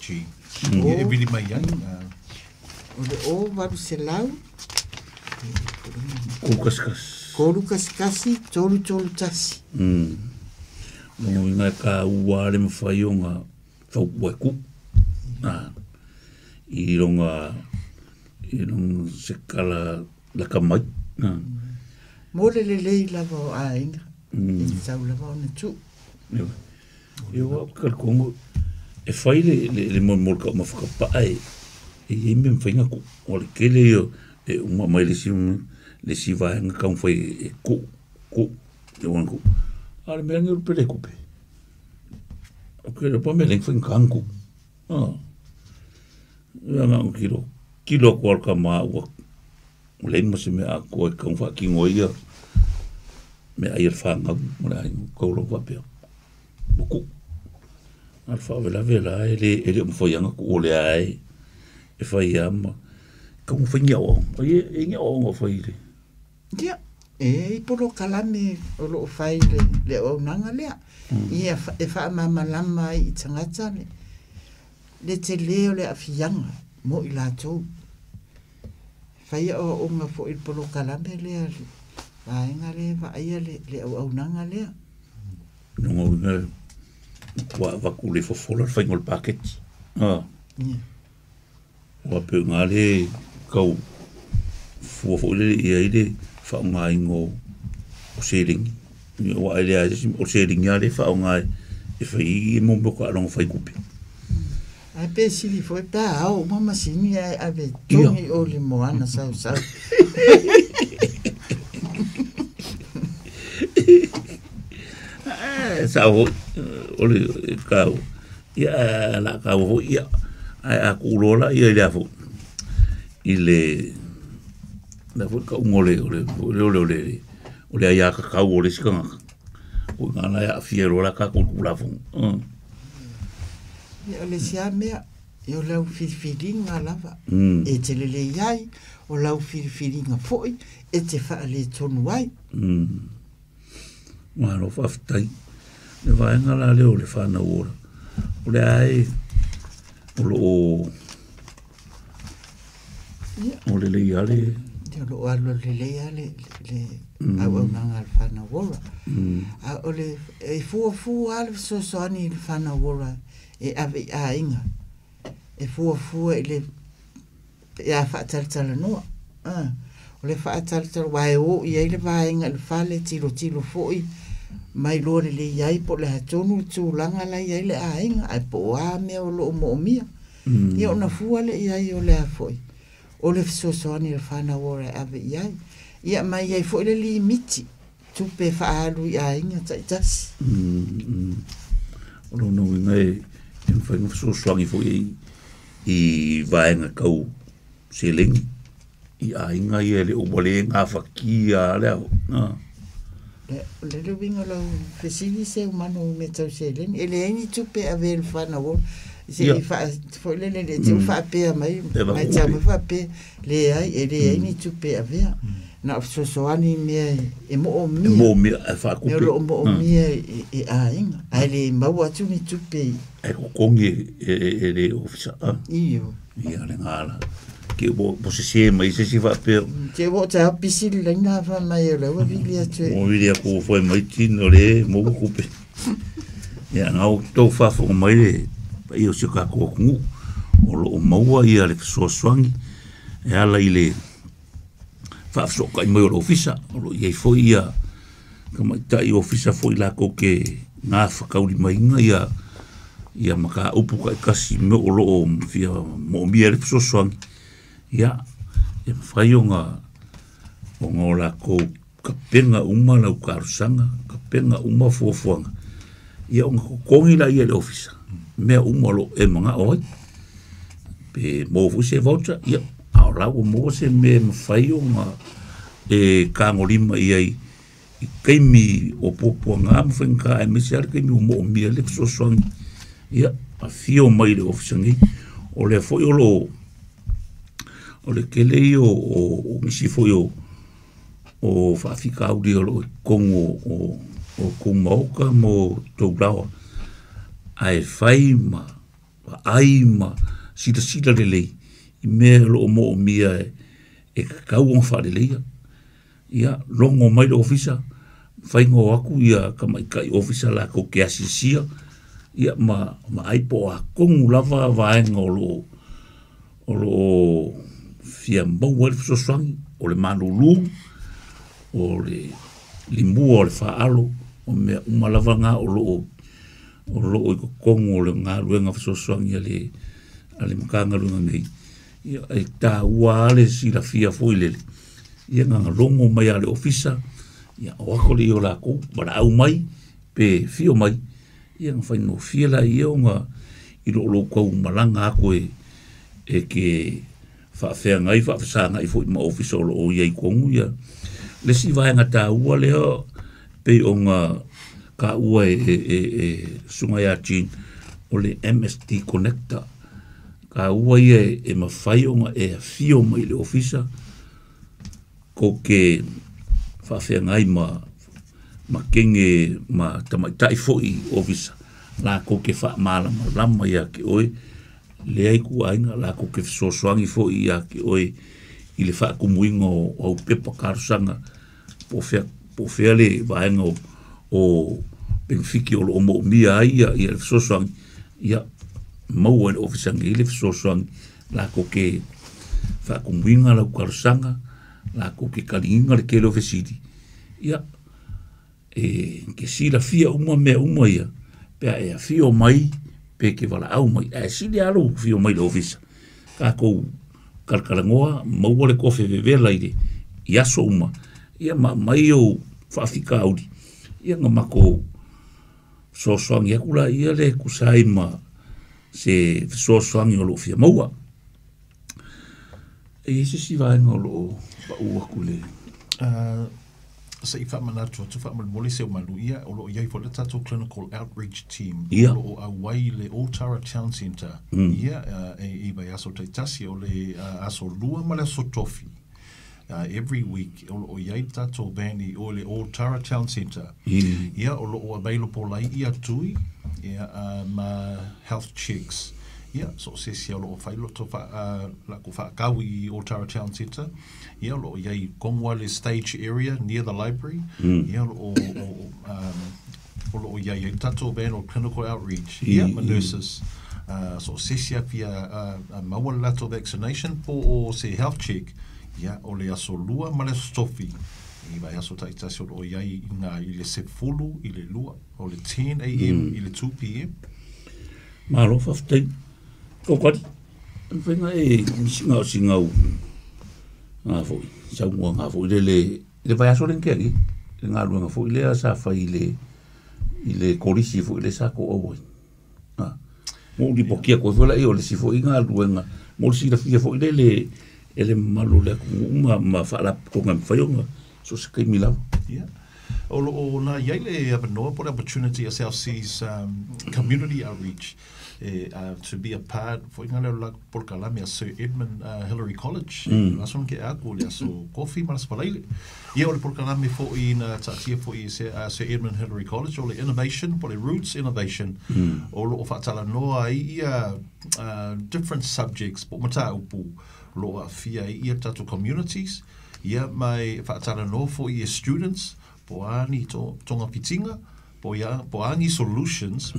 Speaker 3: Jean. Ia e vili mai ai.
Speaker 4: O le o 800
Speaker 2: 311.
Speaker 4: 311 331.
Speaker 2: Lona uiga e taua lava le mafai ona fautua e tuu i lona se tala lata mai.
Speaker 4: Mo le lelei lava o aiga, e tatau lava ona tuu.
Speaker 2: Ia aua ou te talitonu e fai le mo le taumafa tapaa e i ai mea e mafai ona tuu. O le tele ia e uma mai le isi vaega taumafai e tuu, tuu, tuu. A o le mea lenei o le peletupe, ou te iloa po o le mea e leai ona faigata ona tuu. Ia na ona tilo, tilo atu lava o le tama ua leai ma se mea atoa e tatau ona faatino ai ia meaai a le fanau ma le aiga, tau lava faapea, ua tuu. A o le faalavelave la e le o mafai lava ona tuu o lea e fai lava ma tatau ona fai ni aoaoga. E i ai ni aoaoga o fai i le...
Speaker 4: Ia, e i ai polokalame o lo o fai i le auaunaga lea. Ia e faamalamalama ai i tagata le tele o le aafiaga mo i latou. E fai aoaoga foi i le polokalame lea, le vaega lea e vaaia le auaunaga lea.
Speaker 2: Lona uiga ua avatu le fofola le faiga o le paketi.
Speaker 4: Ia.
Speaker 2: Ua pei o i ina le tau fua foi lele i ai le faaaogaina o seleni. Aua e leai se isi, o le seleni lava lea e faaaoga e fai ai mea o taaloga fai tupe.
Speaker 4: Ae pe sili foi pe a ao uma masini ae ave togi o le moana sausau.
Speaker 2: Sao foi, o le tau, ia ae o le a taua foi, ia, ae a tuu loa la ia i le a foi, i le, le a foi le tauga o le, o le, o le, o le, o le aiatatau o le isi tagata, o i ina la e aafia ai loa la tatou Tulafono.
Speaker 4: Ia, o le isi lava mea, ia o lau filifiliga lava e te lelei ai, o lau filifiliga foi e te faaletonu ai.
Speaker 2: Malo faafetai. Le vaega la lea o le whānau ora, o le ae o lo o o lelei lava le...
Speaker 4: Ia, o lo o alualu lelei lava le auaunaga a le whānau ora. A o le, e fuafua lava le fesoasoani i le whānau ora e ave i aiga. E fuafua i le pe a faatalatalanoa. O le fa'atalatala uā e ō i ai le vaega i le fale tilotilo fo'i ma iloa lelei ai po o le a tonu le tulaga la i ai le aiga ae po o a mea o lo'o mo'omia. Ia ona fua le i ai o le a fo'i o le fesoasoani a le whānau ora e ave i ai. Ia mai ai fo'i le limiti tupe fa'aalu i aiga ta'itasi.
Speaker 2: O lona uiga e mafai ona fesoasoani fo'i i vaega tau seleni i aiga ia e le o ua lē gafatia a le a.
Speaker 4: O le le uiga o lau fesili seumanu i mea tau seleni. E leai ni tupe e avea i le whānau ora. Se i foi lele le te faapea mai mai tau mai faapea leai e leai ni tupe e avea. Na o fesoasoani i mea e mo'omia.
Speaker 2: E mo'omia e faakupe.
Speaker 4: Mea o lo'o mo'omia e aiga. Ae le maua atu ni tupe i.
Speaker 2: E totogi e le ofisa.
Speaker 4: Io.
Speaker 2: Ia le gala. Ke ua sesē mai se isi faapea.
Speaker 4: Te ua o taeao pisi le laina faamai o lea ua vili atu e.
Speaker 2: Ua vili atu ua fai mai tino le maua tupe. Ia na o tou faafofoga mai le paia o si o tatou atunuu o loo maua ia le fesoasoani e ala i le faafesootai mai o le ofisa o loo i ai foi ia tamaitai ofisa foi latou te gafakaulimaina ia ia mataupu taitasi i mea o loo fia moomia ai le fesoasoani. Ia e mafai ona o latou tapena uma lau talosaga, tapena uma fuafuaga, ia ona totogi laia e le ofisa mea uma o loo e manao ai. Pe maua foi se voucher, ia a o la ua maua se mea e mafai ona e tagolima i ai i taimi o puapuaga ma faigata aemaise lava le taimi ua moomia ai le fesoasoani. Ia afio mai i le ofisa nei, o lea foi o loo o le tele ia o nisi foi o faafitauli o loo i totonu o tou maota ma o tou laoa, ae fai ma vaai ma silasila lelei i mea o loo moomia e tatau ona faaleleia. Ia logo mai le ofisa, mafai ona o atu ia tamaitai ofisa latou te asiasia ia ma vaai po o a tonu lava vaega o loo fia maua ai le fesoasoani, o le malulu, o le limua o le faaalo, o mea uma lava na o loo i totonu o le galuega fesoasoani a le Matagaluega nei. Ia e taua lava le silafia foi lele, ia na logo mai lava le ofisa, ia o atu lea o latou valaau mai pe fio mai, ia na faigofie laia ona i loo lou tau malaga atu e ke faafeagai faafesagai foi ma ofisa o loo i ai i totonu ia. Le isi vaega taua lea pei ona taua e susuga ia Jean, o le MSD Connector. Taua ia e mafai ona e afio mai i le ofisa kou ke faafeagai ma kege ma tamaitai foi ofisa latou te faamalamalama ia te oe lea i kuaiga, latou te fesoasoani foi ia te oe i le faatumuina o au pepa talosaga po o fea le vaega o penefiti o loo moomia ai ia le fesoasoani. Ia maua e le ofisa nei le fesoasoani latou te faatumuina lau talosaga, latou te taliina le tele o fesili. Ia e ke silafia uma mea uma ia pe a e afio mai pe ke valaau mai, ae sili lava lou afio mai i le ofisa. Tatou kalakalanoa maua le kofe vevela i aso uma, ia ma aumai ou faafitauli, ia na matou fesoasoani atu laia le tusa ai ma se fesoasoani o loo fia maua. E i ai se isi vaega o loo pau atu le.
Speaker 3: Se i faamanatu atu faamolemole seumanu, ia o loo i ai foi le tatou clinical outreach team
Speaker 2: Ia.
Speaker 3: o loo auai le Otara Town Centre. Ia i vaiaso taitasi o le aso 2 ma le aso tofi. Every week o loo i ai le tatou van i o le Otara Town Centre. Ia o loo available ai ia tui ia ma health checks. Ia so o se isi o loo fai loto lakou faakau i Otara Town Centre. Ia o loo i ai kongo le stage area near the library. Ia o loo i ai tatou van o clinical outreach. Ia ma nurses. So o se isi a fia maua le latou vaccination po o se health check. Ia, o le aso lua ma le aso tofi. I vai aso ta'itasi o lo'o i ai i gā i le 10 i le 2, o le 10 a.m. i le 2 p.m.
Speaker 2: Malo faafetai. Kaukali, e mafai ona e misi o sina au ngā foi, saunoaga foi lele i le vaiaso lea na tea nei, le galuega foi lea sa fai i le kolisi foi lea sa to'au ai. Ah, mo lipotia atu ai foi laia o le isi foi galuega mo le silafia foi lele e le mamalu o le atunuu ma faalapotopotoga e mafai ona so o se taimi lava.
Speaker 3: Ia, o lo'o na i ai le avanoa po o le opportunity a South Seas Community Outreach e to be a part foi ngā leo la polokalame a Sir Edmund Hillary College. Aso na ke aku le aso kofi ma le aso falaile. Ia o le polokalame fo'i na ta'atia fo'i e Sir Edmund Hillary College o le Innovation po o le Roots Innovation o lo'o fa'atalanoa ai ia different subjects po o mataupu o lo'o a'afia ai ia tatou communities ia ma e fa'atalanoa fo'i e students po o a ni togafitiga po ia po o a ni solutions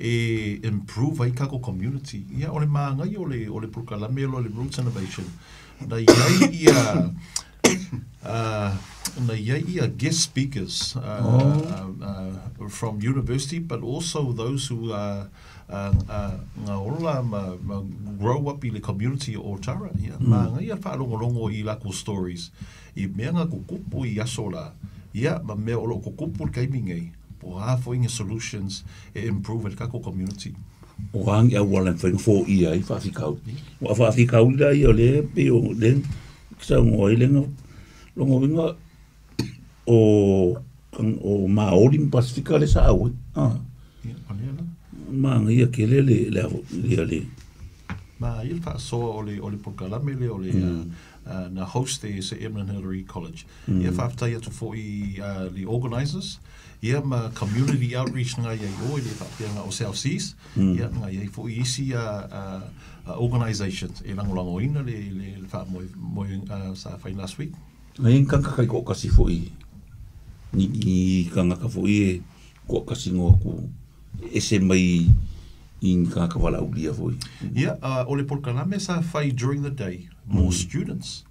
Speaker 3: e improve ai kako community. Ia o le māgai o le polokalame o le Roots Innovation na i ai ia na i ai ia guest speakers from university, but also those who ngā ola ma grow up i le community o Tara. Ia, ma ngai ia whaalongolongo i lako stories. I mea ngā kukupu i aso la. Ia, ma mea o lo kukupu le kaimi ngai. Po a fo inga solutions e improve le kako community.
Speaker 2: O angi au wala mfai fo ia i faafikau. Ua faafikau la ia o le pe o le saunoa ai le longa uiga o Maori ma Pasifika le sa au ai. Ah.
Speaker 3: Ia, o lea la.
Speaker 2: Magaia tele le ia le
Speaker 3: Ma ia le faasoa o le polokalame lea o le na host e Sir Edmund Hillary College. Ia faafetai atu fo'i the organisers. Ia ma community outreach nga iai o i le faapeaga o South Seas. Ia nga iai fo'i isi organisations e lagolagoina le faamoemoe sa fai last week.
Speaker 2: Ai kanga kai ko kasi foi ni i kanga ka foi e ko kasi ngo ku ese mai i ni kanga wala ulia foi.
Speaker 3: Ia, o le polokalame sa fai during the day mo students.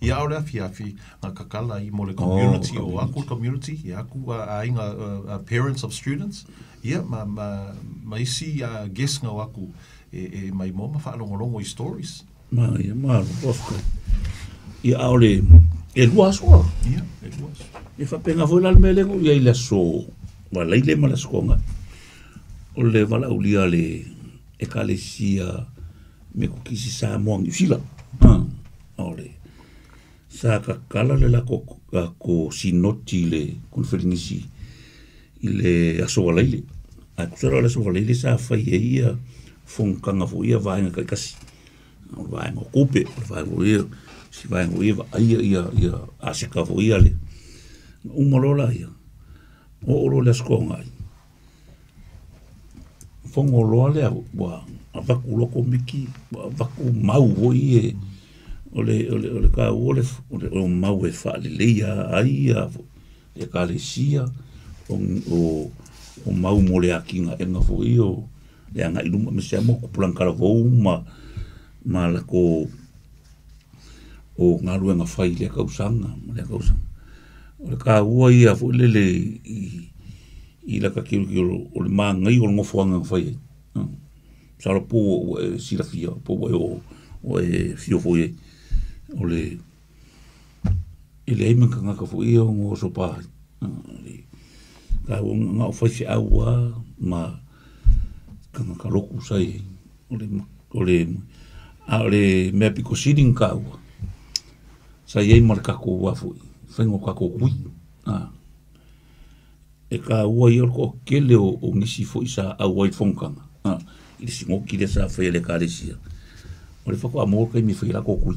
Speaker 3: Ia o le afiafi ngā kakala i mo le community
Speaker 2: Oh,
Speaker 3: o aku community, ia aku aiga parents of students, ia ma isi guests ngā o aku e mai mo ma whaalongolongo i stories.
Speaker 2: Ma ia malo faafetai. Ia a o le e lua aso a.
Speaker 3: Ia, e lua aso.
Speaker 2: E faapega foi la le mea lea ia i le aso valaile ma le aso toga. O le valaaulia le ekalesia Metotisi Samoa Niu Sila. Ah, o le sa kakala le lako ko sinoti le konferenisi i le aso valaile. Ae tusa la o le aso valaile sa fai ai ia fonotaga foi ia vaega taitasi. O le vaega o tupe, o le vaega foi ia, si vaega foi ia vaaia ia aseta foi ia le. Na uma loa laia, oo loa le aso Toonai. Fono loa lea ua avatu loa komiti, ua avatu mau foi e o le taua o le mau e faaleleia ai ia le ekalesia o mau mo le atinaega foi o le agai luma aemaise lava mo tupulaga talavou ma lako o galuega fai i lea tausaga ma lea tausaga. O le taua ia foi lele i lata tilotilo o le magaia o le nofoaga na fai ai. Masalo po ua e silafia po ua e oo ua e afio foi ai. O le e leai ma ni tagata foi ia ono oso pa ai. Le taua na o faifeau lava ma tagata lotu sa i ai. O le a o le mea pito sili ona taua sa i ai ma le tatou a foi faiga o tatou kui. E taua ia o le toatele o nisi foi sa auai i le fonotaga i le sinoti lea sa faia e le ekalesia. O le faatoa maua le taimi e fai ai latou kui.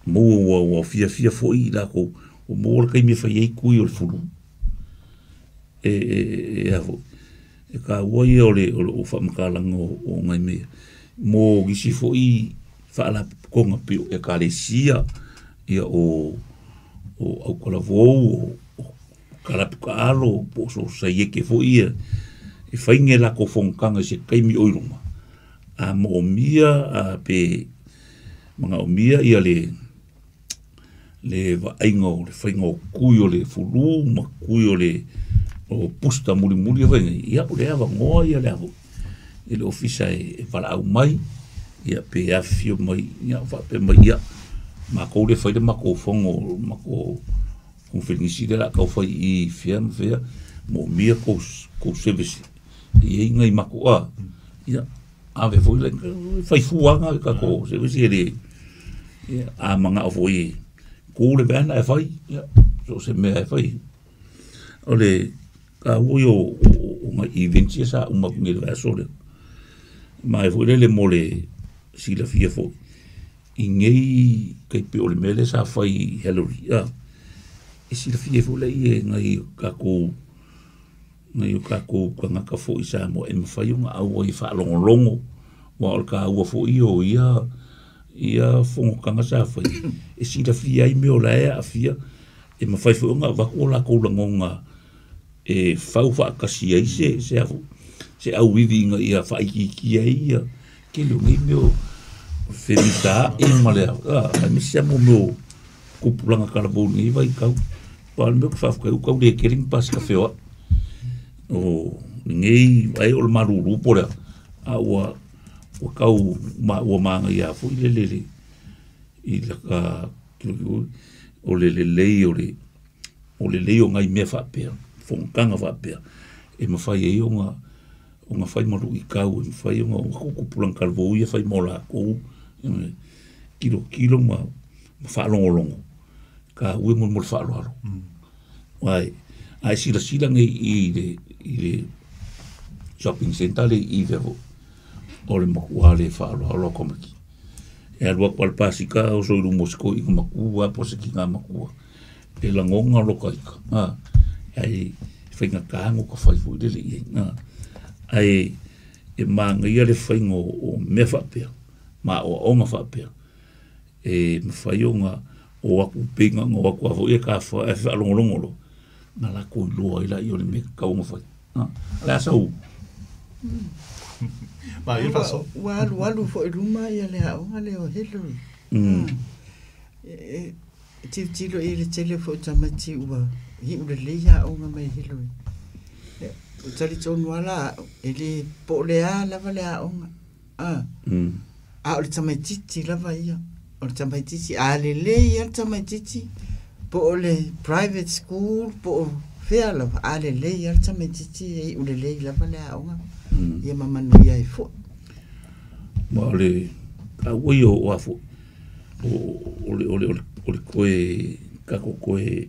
Speaker 2: Maua ua fiafia foi i latou, ua maua le taimi e fai ai kui o le fulu. E a foi, e taua ia o faamatalaga o nai mea mo nisi foi faalapotopotoga pei o ekalesia, ia o autalavou, o kalapu taalo, po o sosaiete foi ia, e fai ni a latou fonotaga i se taimi o i luma, a moomia a pe manaomia ia le Le vaaiga o le faiga o kui o le fulu ma kui o le o pusta mulimuli e faiga ia o le avanoa ia le avo i le ofisa e valaau mai ia pe afifio mai ia faapea mai ia makou le fai le makou fono makou conference le la kau fai i fea ma fea moomia kou service i ai ngai makou a ia ave foi le fai fuaga le tatou service e le ia a manao foi ku le vana e fai ia so se mea e fai o le taua ia o ngai events ia sa uma atu nei i le vaiaso lea. Ma e foi lele mo le silafia foi i nei tai pei o le mea lea sa fai i Hillary a e silafia ai foi laia e nai o tatou nai o tatou tagata foi i Samoa e mafai ona auai e faalogologo aua o le taua foi ia o ia ia fonotaga sa fai e silafia ai mea o la e aafia e mafai foi ona avatu o latou lagona e fau faatasi ai se se afu se auivi ina ia faaitiitia ai ia tele o nei mea o fevisaai ma le aemaise lava mo mea o tupulaga talavou i lenei vaitau. Pau le mea ou te faafetai ua tau le tele ni pasika feoai o lenei ai o le malulu po o le a, a ua ua tau ua manaia foi lele le i laka tilotilo o le lelei o le o lelei o nai mea faapea, fonotaga faapea e mafai ai ona ona fai ma luitau e mafai ona tupulaga talavou ia fai mo latou tilotilo ma faalogologo taua mo le faaaloalo. Aua a e silasila nei i le shopping centre lea i i foi, o le matua le faaaloalo a tamaiti. E alu atu lava le pasika oso i luma o si toeaina matua po o se tina matua, e lagona lota ita, ae faigata ona ota fai foi lele i ai, ae e manaia le faiga o mea faapea ma aoaoga faapea e mafai ona o atu pei na ona o atu lava foi e tafa ae faalogologo loa ona latou iloa ai lea o le mea e tatau ona fai. O le a sau?
Speaker 3: Ma ia faasoa.
Speaker 4: Ua alualu foi i luma ia le aoga lea o Hillary. E tilotilo i le tele foi o tamaiti ua iu lelei aoga mai Hillary. E talitonu lava la au, e le po o le a lava le aoga. A o le tamaitiiti lava ia. O le tamaitiiti, a lelei lava le tamaitiiti, po o le private school po o fea lava, a lelei lava le tamaitiiti e iu lelei lava le aoga, ia ma manuia ai foi.
Speaker 2: Ma o le taua ia o a foi, o le o le o le toe tatou toe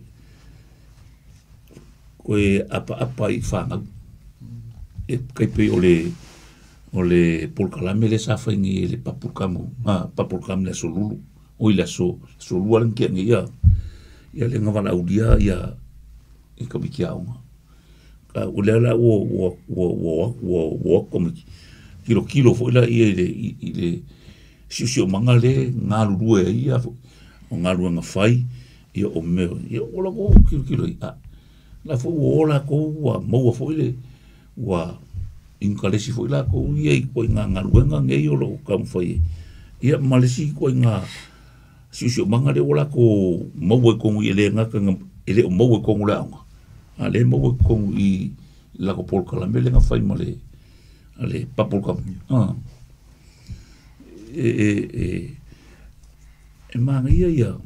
Speaker 2: toe apaapa i fanau. E tai pei o le o le polokalame lea sa fai nei e le Papulkamu, Papulkamu i le aso Lulu, oi le aso Lua lea na tea nei ia, ia lea na valaaulia ia i tamaiti aoga. O lea la ua ua ua ua ua ua o atu tamaiti, tilotilo foi laia i le siosiomaga lea e galulue ai ia o galuega fai, ia o mea, ia ua lava ua tilotilo i ai, la foi ua o latou ua maua foi le ua inikalesi foi latou ia i ituaiga galuega nei o lo o taumafai ai, ia ma le isi ituaiga siosiomaga lea ua latou maua i totonu e le gata ina e le o maua i totonu o le aoga, a o lea e maua i totonu i le latou polokalame lea na fai ma le a le Bubble Gum. E manaia ia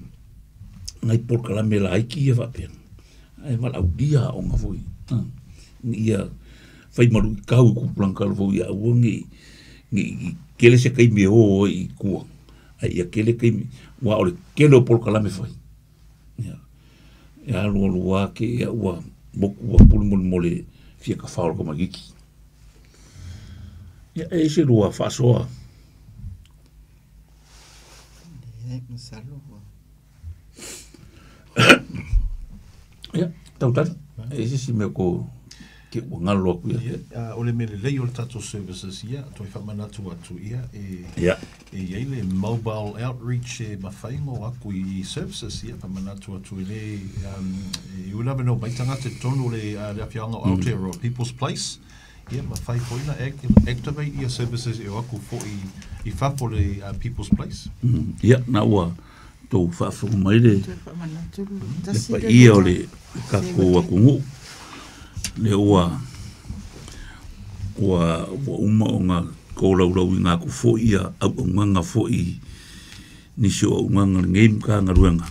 Speaker 2: nai polokalame laiti ia faapea, ae valaaulia aoga foi ina ia fai ma luitau i tupulaga talavou ia aua ne i tele se taimi e o ai i tua, ae ia tele taimi, aua o le tele o polokalame fai, ia, e alu alu lava te i ua motu ua pule mo le fia tafao o le tamaitiiti. Ia, e i ai se lua faasoa?
Speaker 4: Leai, masalo ua.
Speaker 2: Ia, Tautali, e i ai se isi mea ko ke ua galo atu ia te?
Speaker 3: Ia, o le mea lelei o le tatou services ia, toe faamanatu atu ia, e,
Speaker 2: Ia.
Speaker 3: e i ai le mobile outreach e mafai ona o atu i services ia, faamanatu atu e le, e ui lava ina omai tagata i totonu o le, le afioaga o Aotearoa, People's Place, ia mafai foi ona activate ia services e o atu foi i fafo o le People's Place.
Speaker 2: Ia, na ua tou faafofoga mai le le paia o le tatou atunuu lea ua ua ua uma ona tolaulauina atu foi ia auaunaga foi nisi o auaunaga a lenei Matagaluega.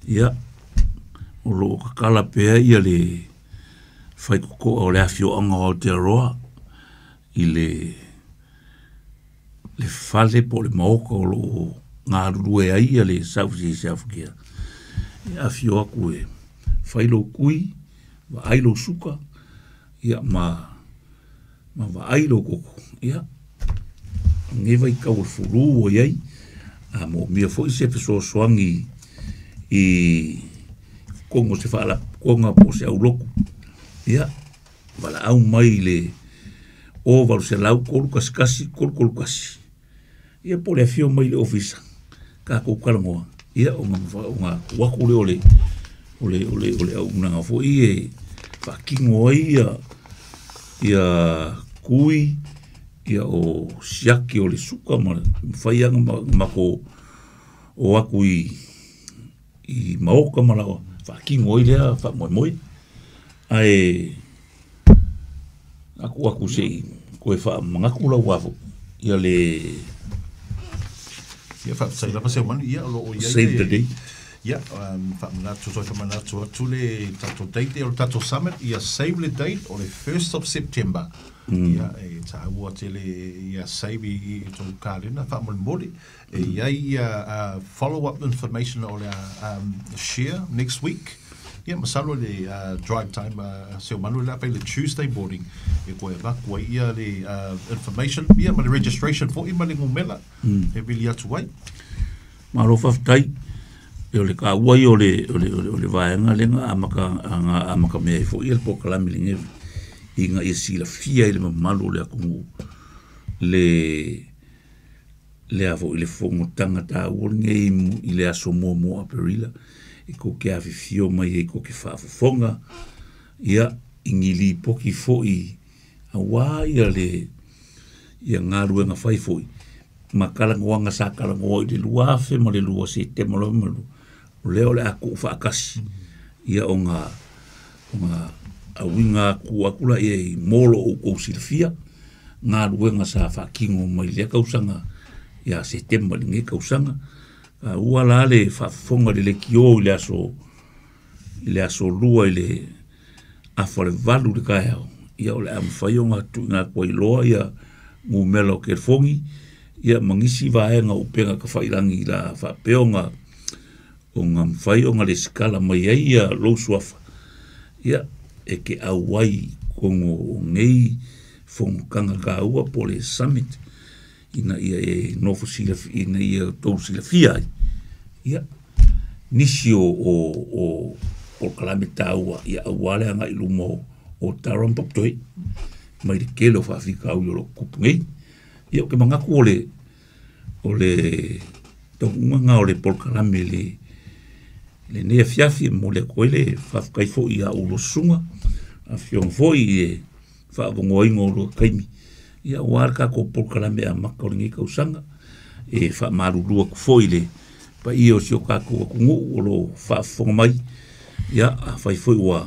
Speaker 2: Ia, o lo o tatala pea ia le faitotoa o le afioaga o Aotearoa i le le fale po o le maota o lo o galulue ai ia le South East Healthcare. E afio atu e fai lou tui, vaai lou suka, ia ma ma vaai lou toto. Ia, lenei vaitau o le fulu ua i ai, a moomia foi se fesoasoani i totonu o se faalapotopotoga po o se aulotu, ia, valaau mai i le 0800 311 331, ia po o le afio mai i le ofisa, tatou talanoa, ia ona ona tuu atu lea o le o le o le o le auaunaga foi e faatino ai ia ia tui ia o siaki o le suka ma mafai lava ona matou o atu i i maota ma laoa faatino ai lea faamoemoe. Ae aku atu se i toe faamanatu lau a foi ia le
Speaker 3: Ia faafetai lava Seumanu, ia o lo o i ai
Speaker 2: save the date.
Speaker 3: Ia, faamanatu, toe faamanatu atu le tatou date o le tatou summit, ia save le date o le 1st of September. Ia, e taua tele ia save i tou kalena faamolemole. E i ai ia follow up information o le a share next week. Ia, masalo le drive time Seumanu le a fai le Tuesday morning e koe avatu ai ia le information, ia ma le registration foi ma le numera e vili atu ai.
Speaker 2: Malo faafetai. E o le taua ia o le o le o le o le vaega lea na amata na amata mea ai foi le polokalame lenei ina ia silafia i le mamalu o le atunuu le le a foi le fonotaga taua lenei i le aso 1 o Aperila e tou te afifio mai ai tou te faafofoga ia i ni lipoti foi aua ia le ia galuega fai foi ma talanoaga sa talanoa i le 2002 Setema 2002, o lea o le a tuufaatasi ia ona ona auiga atu atu laia i mo lo outou silafia galuega sa faatino mai lea tausaga ia Setema i lenei tausaga. A ua la le faafofoga i le leitio i le aso 2 i le 7:30 i le taeao, ia o le a mafai ona tuuina atu ai loa ia numera o telefoni ia ma nisi vaega o upega tafailagi la faapea ona ona mafai ona resitala mai ai ia lou suafa ia e te auai i totonu o nei fonotaga taua po o le summit ina ia e nofo silafia ina ia outou silafia ai ia nisi o o o polokalame taua ia aua le agai i luma o tara ma papatoe mai le tele o faafitauli o lo o tutupu nei. Ia ou te manatu o le o le taunuuga lena o le polokalame i le lenei afiafi. E momoli atu ai le faafetai foi ia oulua susuga, afioga foi i le faavanoaina o lua taimi ia aua le tatou polokalame amata o lenei tausaga. E faamalulu atu foi i le paia o si o tatou atunuu o lo o faafofoga mai. Ia afai foi ua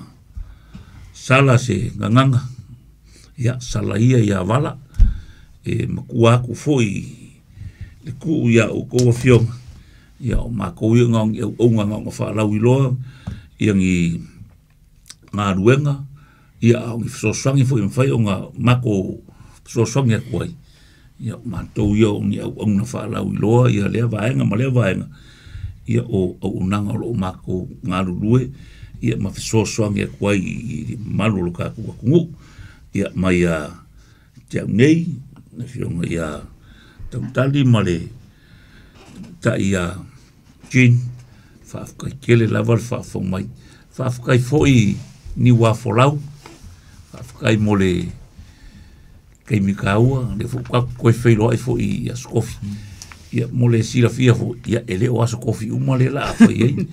Speaker 2: sala se gagana, ia sala ia ia vala, e matua atu foi le tuu ia outou afioga, ia o matou ia na o ni auauna na ona faalauiloa ia ni galuega, ia a o ni fesoasoani foi e mafai ona matou fesoasoani atu ai, ia o matou ia o ni auauna faalauiloa ia lea vaega ma lea vaega, ia o auaunaga o lo o matou galulue ia ma fesoasoani atu ai i le mamalu o lo tatou atunuu. Ia mai ia te au nei, le afioga ia Tautali ma le tamaitai ia Jean, faafetai tele lava le faafofoga mai. Faafetai foi Niuafolau, faafetai mo le taimi taua, lea foi ua tatou toe feiloai foi i Aso Tofi. Ia mo le silafia foi, ia e le o Aso Tofi uma lea o le a fai ai,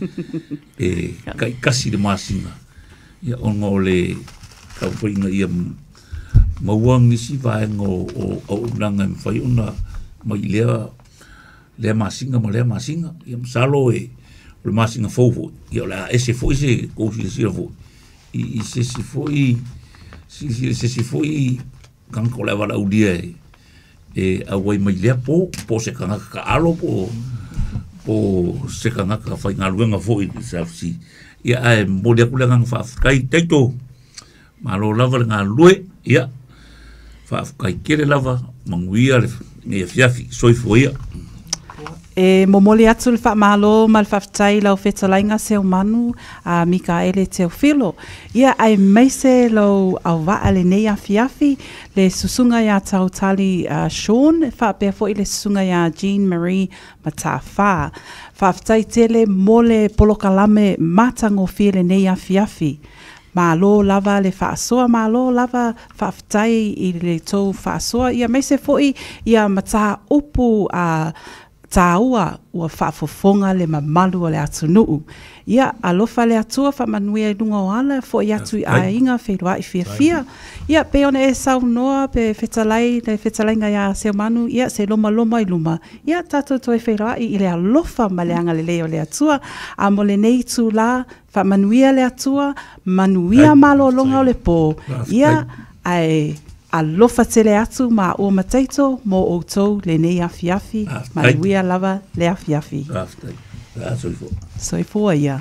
Speaker 2: e taitasi le masina, ia ona o le taumafaiga ia maua nisi vaega o auaunaga e mafai ona mai i lea lea masina ma lea masina. Ia masalo e o le masina fou fo'i, ia o le a ese fo'i se kou silasila fo'i i sesi fo'i silasila sesi fo'i tagata o le a valaaulia e auai mai lea po po o se tagata taalo po o se tagata faigaluega fo'i i le SLC. Ia ae momoli atu le agaga faafetai taito, malo lava le galulue, ia faafetai tele lava, manuia lenei afiafi, soifua ia.
Speaker 1: E momoli atu le faamalo ma le faafetai i lau fetalaiga Seumanu a Mikaele Teofilo. Ia aemaise lou auvaa lenei afiafi, le susuga iā Tautali Sean, faapea foi le susuga iā Jean Marie Matafā. Faafetai tele mo le polokalame matagofie lenei afiafi. Malo lava le faasoa, malo lava faafetai i le tou faasoa, ia aemaise foi ia mataupu a tāua ua faafofoga le mamalu o le atunuu. Ia, alofa le Atua faamanuia i luga o ala, fo'i atu i aiga feiloai fiafia. Ia, pei ona e saunoa pe fetalai le fetalaiga iā Seumanu, ia se lomaloma i luma, ia tatou toe feiloai i le alofa ma le agalelei o le Atua. A mo lenei itulā, faamanuia le Atua, manuia malologa o le pō, ia, ae alofa tele atu maua ma Taito mo outou lenei afiafi, manuia lava le afiafi.
Speaker 2: Faafetai. Soifua.
Speaker 1: Soifua ia.